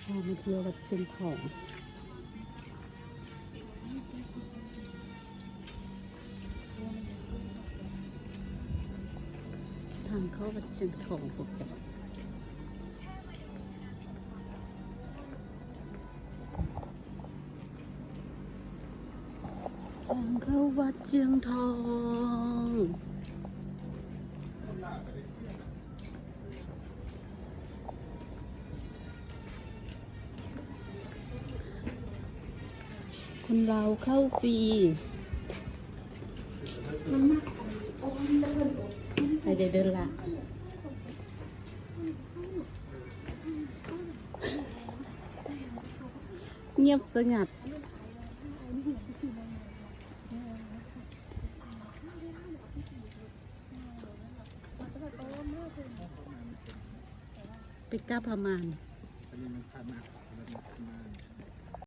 ພາມາທ່ຽວວັດຊຽງທອງ. ທາງເຂົ້າວັດຊຽງທອງພວກເຈົ້າ. ທາງເຂົ້າວັດຊຽງທອງ. ຄົນລາວເຂົ້າຟຣີ. ໄປເດີເດີລະ. ງຽບສະຫງັດ. ໄປກາພະມານ. ອັນນີ້ມັນພະມານ.